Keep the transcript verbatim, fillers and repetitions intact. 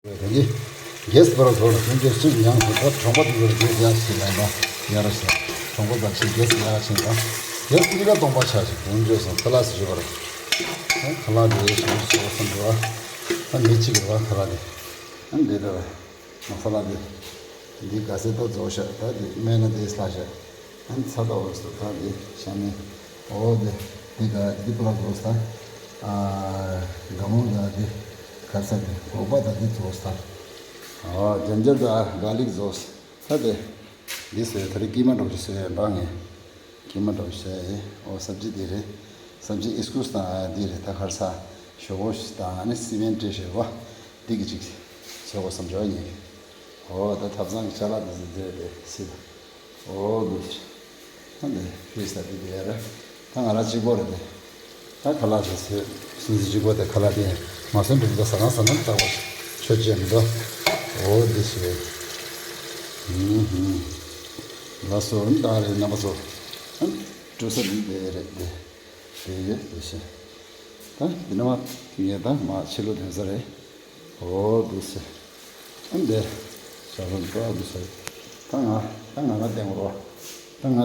ད་གི་གེ་སི་བར་དོར་ལ་ཀུན་སྤྱོད་ཅིག་ཉང་དུ་ད་གྲོང་པ་དེ་ཚོར་གེ་སི་ཡག་ཞིག་ལ་ན་ཡ་ར་ཞིག་གྲོང་པ་དང་ཅིག་གེ་སི་ཡག་ཕྱིན་དང་། གེ་སི་གཉིས་ཀ་སྟོང་པ་ཆ་ཞིག་ཀུན་སྤྱོད་སོང་ཁ་ལག་ཞིག་བར། ཁ་ལག་དེ་ཞིག་སོ་སམ་འགྲོ་བ། ད་མི་གཅིག་རེད་བ་ཁ་ལག་དེ། ཨ་འདི་ད་མ་ས་ལ་དེ། འདི་ག་སེ་ཏོ་རྫོགས་ཤག་ད་དེ་སྨན་ན་དེ་སླ་ཤག་ཨ་ཚ་ཏོ་འོས་སོ་ད་དེ་ཤ་མེད། ཨོ་དེ། དེ་ག་དེ་པ་ལ་རྫོགས་ས། ཨ། དགའ་མོ་ད་དེ། ག་ས་དེ་འོག་པ་ད་དེ་རྫོགས་ས། ཨ་ཇན་ཇར་ད་ག་ལིག་རྫོགས་ས་ད་དེ། འདི་སོ་ད་རེ་ཀི་མ་འགྲོ་ཞིག་སོ་ཡ་འདྲ་ངེ། ཀི་མ་འགྲོ་ཞིག་སོ་ཡ་ཨོ་སབ་ཇི་དེ་རེད། སབ་ཇི་ཨིས་ཀུ་སི་དང་དེ་རེད་ད་ག་ས། ཞོ་བོ་ཞིག་དང་ཨ་ནི་སི་མེན་ཏྲེ་ཞོ་བ། འདི་གི་ཅིག་ཟེར་གོ་བསམ་བྱ་ངེ། ཨོ་ད་ཐབ་ཚང་གི་ཅ་ལག་འདི་ཚོ་འདི་རེད་སྲིད། ཨོ་འདི། ད་འདི་ཕི་ས་འདི་འདི་ཡ་ར། ད་ང་ར་གཅིག་པོ་རེད་དེ། ད་ཁ་ལག་ཅིག་ཟེར་སུན་སི་གཅིག་པོ་དེ་ཁ་ལག་དེ་མ་སོན་འགྲིག་ད་ཟ་ན་ཟ་ན་ད་བ་ཆོ་ཅེ་མི་འདུག་ཨོ་འདི་ཟེར། ཧུམ་ཧུམ། ལ་སོ་ད་རེད་རྣམ་པ་ཚོ། ཨ་འགྲོ་ས་འདི་འདི་རེད་དེ། དེ་ཡོད་དེ་ཟེར། ད་འདི་ན་མ་ངས་ད་མ་ཕྱི་ལོ་དོན་ས་རེད། ཨོ་འདུག་སེ། ཨ་འདི། ཞག་ལོ་འདི་འདུག་སེ། ད་ང་ད་ང་ང་བསྟན་རོགས། ད་ང་